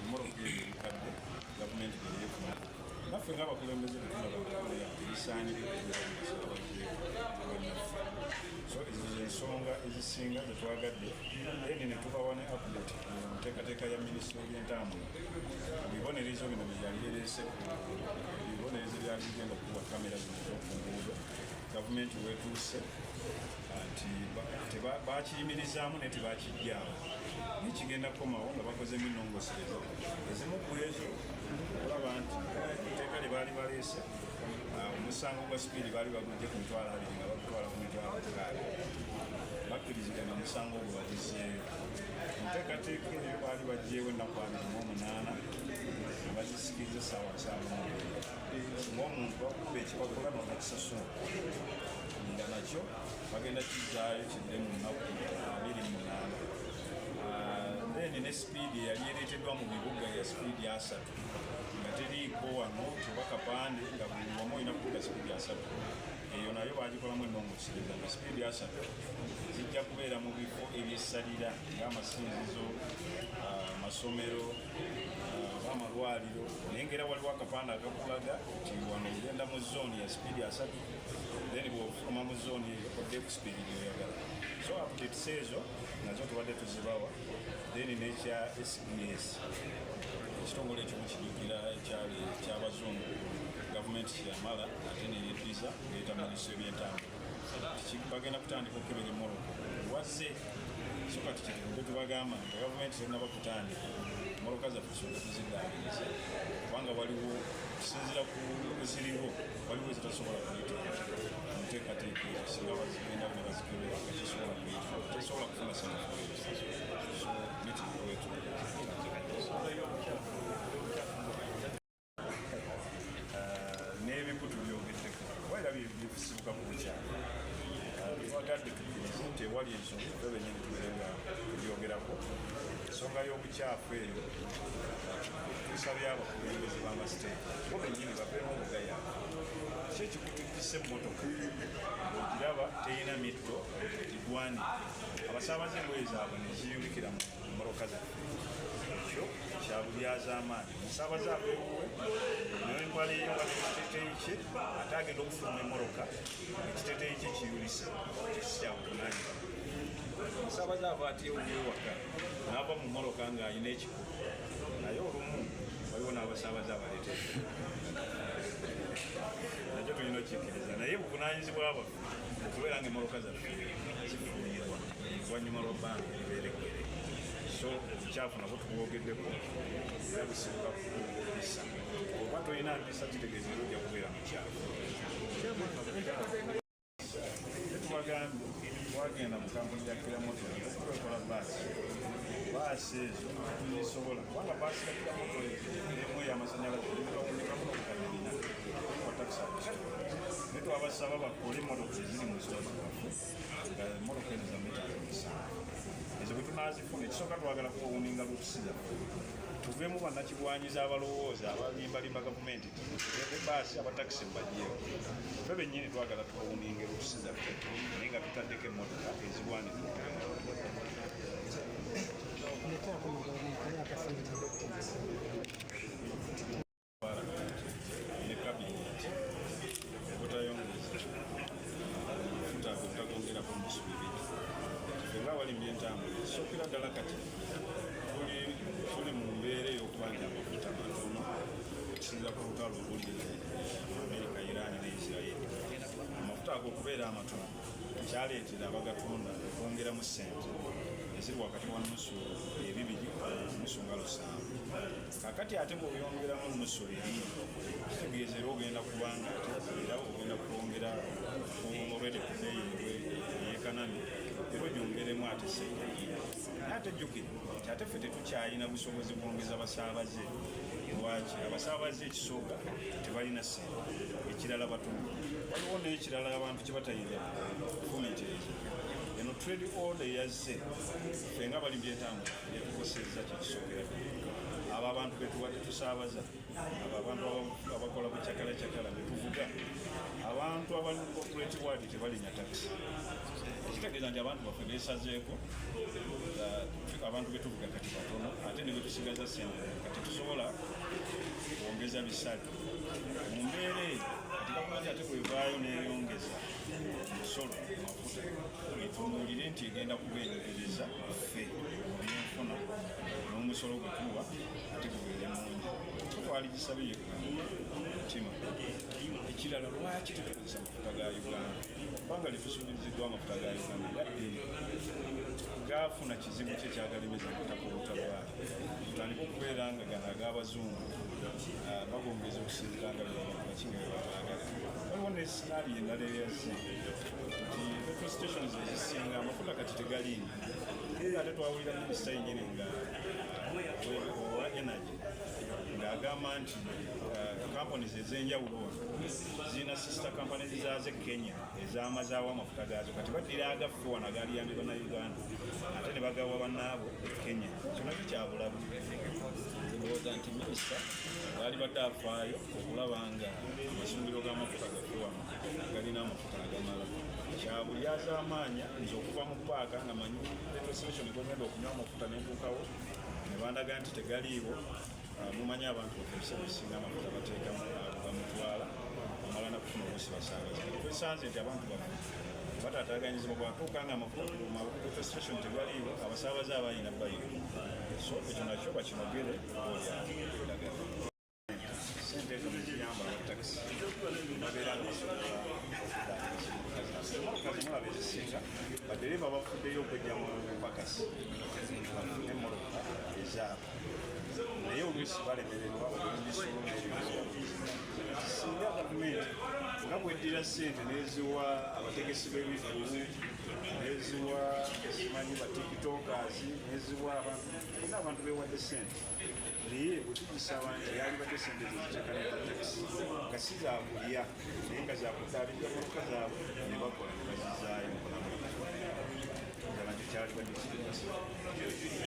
Ebimmotoka ebyo ebikadde gavumenti byeyeefuna, naffe ng'abakulembeze tetulaba nti tebisaanidde kubeera mu basaabaze bannaffe. So ezo zensonga ezisinga zetwagadde, then ne tubawa ne update mu nteekateeka ya minisitule y'ebyentambula, ebibonerezo bino bye yali ereese, ebibonerezo byali bigenda okukuba kamera zino ez'oku nguudo. Gavumenti wetuuse nti bakiyimirizaamu naye tebakijjaawo, nekigenda kukomawo nga bakozemu ennongosereza ezimu ku ezo, okulaba nti etteeka lye baali baleese, omusango gwa sipiidi baali bagujje ku 20,000 nga bagutwala ku 60,000. Bakkiriziganya omusango ogwo bagizeeyo. Enteekateeka eyo baali baggyewo ennaku 28 nga bazisikiriza essaawa 72, singa omuntu bakuba ekipapula notakisasula, nga nakyo bagenda kizaayo kidde mu nnaku 28. Then ne sipiidi eyali ereeteddwa mu bibuga eya sipiidi 30 nga teriiko wano oba kapande, nga buli wamu olina kuvuga sipiidi 30, eyo nayo bagikolamu ennongoosereza nga sipiidi 30 zijja kubeera mu bifo ebyessalira ng'amasinzizo, amasomero oba amalwaliro, naye nga era waliwo akapande akakulaga nti wano ogenda mu zooni ya sipiidi 30, then bw'ofuluma mu zooni eyo odde ku sipiidi gyoyagala. So updates ezo nazo tubadde tuzibawa. Then n'ekya SBS, ekitongole ekyo mukijjukira, ekyali ekyabazungu, gavumenti kyeyamala ate neyeddiza ngeyita minisitule y'ebyentambula. Bagenda kutandika okukebera emmotoka wazze. So kati kyetuvudde tubagamba nti gavumenti tennaba kutandika, emmotoka zaffe tusooke tuziddaabirize, kubanga waliwo, okusinziira ku ziriwo, waliwo ezitasobola kuyita mu nteekateeka ezo. Singa bazigenda ne bazikebera nga kisobola kuyita, tesobola kufuna certificate. So meeting bwetu. N'ebikutu byogeddeko kuba era bisibuka ku bukyamu. Twagadde tukkirize nti ewali ensonga ffe bennyini tubeere nga tubyogerako. Ensonga y'obukyafu eyo, tusabye abakulembeze b'amasiteeti bo bennyini baveemu obugayaavu. Ki ekikutikkisa emmotoka ogiraba teyina mitto gigwanidde, abasaabaze engoye zaabwe ne ziyulikira mu mmotoka zaffe? Ekyo kyabulyazaamaanyi. Omusaabaze ava ewuwe nempale ye oba nekiteteeyi kye, ate agenda okufuluma emmotoka ekiteteeyi kye kiyulise. Ekyo kyabuvunanyizibwa. Omusaabaze ava atya ewuwe ewaka n'ava mu mmotoka ng'alina ekikutu? Naye olumu waliwo n'abasaabaze abaleeta, nakyo tulina okikkiriza, naye buvunanyizibwa bwaffe okubeera nga emmotoka zaffe zifuuyirwa oluvannyuma lwa bbanga eribeera eggere. So obukyafu nabwo tubwogeddeko, era busibuka ku mpisa. Oba tolina mpisa, kitegeeza era ojja kubeera mukyafu. Tubagambye, twagenda mu kampuni ya Kira Moto okukola baasi. Baasi ezo tuzisobola, kubanga baasi ya Kira Moto emu ey'amasanyalaze ebikawundikamu obukadde 4 kwa takisi agisitula. Naye twabasaba bakole emmotoka eziri mu zooni waffe, nga emmotoka ezo za mita 7. Ezo bwe tunazifuna, ekisooka twagala kuowninga routes zaffe, tuveemu bannakigwanyiza abalowooza abalimbalimba gavumenti nti baasi abatakisi mubagyewo. Ffe bennyini twagala tuowninge routes zaffe, naye nga tutaddeko emmotoka ezirwanira. Leetaako mu gavumenti naye akasente. Ne kabineti obutayongeza amafuta ago, obutagongerako nusu bibiri. Ffe nga abali mu byentambula, ekisookera ddala kati tuli mu mbeera ey'okuba nti amafuta matono okusinziira ku lutalo oluli mu Amerika, Iran ne Israel. Amafuta ago okubeera amatono kyaleetera abagatunda okwongeramu ssente eziri wakati wa nusu ebibiri nusu nga lusanvu. Kakati ate bw'oyongeramu nusu eri, kitegeeza era ogenda kubanga ate era ogenda kwongera olwede ku bbeeyi eyekanami, era ogyongeremu ate sente nyingi. Naye ate jjukira nti ate ffe tetukyalina busobozi bwongeza basaabaze. Lwaki? Abasaabaze ekisooka tebalina ssente, ekirala batono. Waliwo n'ekirala abantu kye batayinza kufumiitiriza. Eno trade order eyazze, ffe nga bali byentambula yatukosezza. Kyekisookera ddala, abo abantu Abantu betubadde tusaabaza, abo abantu abakola bucakalacakala betuvuga, abantu abali mu corporate world tebalinya takisi. Ekitegeeza nti abantu baffe besazeeko, abantu betuvuga kati batono, ate ne betusigaza sente kati tusobola kwongeza bisale. Mu mbeera eyo kati gavumenti ate bwevaayo neyongeza omusolo ku mafuta, etunuulire nti egenda kuba enyigiriza ffe mu byenfuna, n'omusolo gwe tuwa ate gubeere mungi. So twaligisabye mutima. Ekirala, lwaki tetukozesa mafuta ga Uganda? Kubanga lyetusuubiriziddwa amafuta ga Uganda nga ddene gafuna kizibu ki ekyagalemeza okutaka obutabwala, tutandike okubeera nga gano ag'abazungu bagongeza okusinzira nga bakinga bebagaagala. Waliwo ne scenario endala eyazze nti petrol stations ezisinga amafuta kati tegaliina, naye ate twawulira minisita yenyini nga owa energy ng'agamba nti companies ez'enjawulo wano zirina sister companies zaazo e Kenya ezamazaawo amafuta gaazo. Kati baddira agaffe wano agaliyambye Bannayuganda, ate ne bagawa bannaabwe e Kenya. Kyo nakyo kyabulabu. Ndowooza nti minisita baalibadde afaayo okulaba nga amasundiro g'amafuta gaffe wano galina amafuta agamala. Kyabulyazaamaanya nze okuva mu paaka nga manyi petrol station gwegenda okunywa amafuta, nentuukawo ne bandaga nti tegaliiwo. Mumanyi abantu baffe ebiseera ebisinga amafuta bateekamu ago bamutwala bamala nakufuna oluusi basaabaza. Twesanze nti abantu baffe bataataganyizibwa, bwatuuka nga amafuta ku petrol station tegaliiwo, abasaabaze abayina bayiro. So ekyo nakyo bakinogere olyaddagala. Sente ezo neziyamba abatakisi babeera nga basobola okudaabiriza mulaba ezisinga badereva bafuddeyo okwejja mu pakasi bafune emmotoka ezaabwe, naye oluusi balemererwa olw'emisolo n'ebintu. Singa gavumenti nga bweddira ssente n'eziwa abategesi b'ebivvulu, n'eziwa simanyi ba TikTokers, n'eziwa abantu bonna, abantu beewadde ssente, naye bwe tugisaba nti yalibadde sente zeziteekaneeta takisi nga si zakulya naye nga zakutaabiriza motoka zaabwe ne bakola ne bazizaayo mpola mpola, ddala nti kyalibadde kirungi.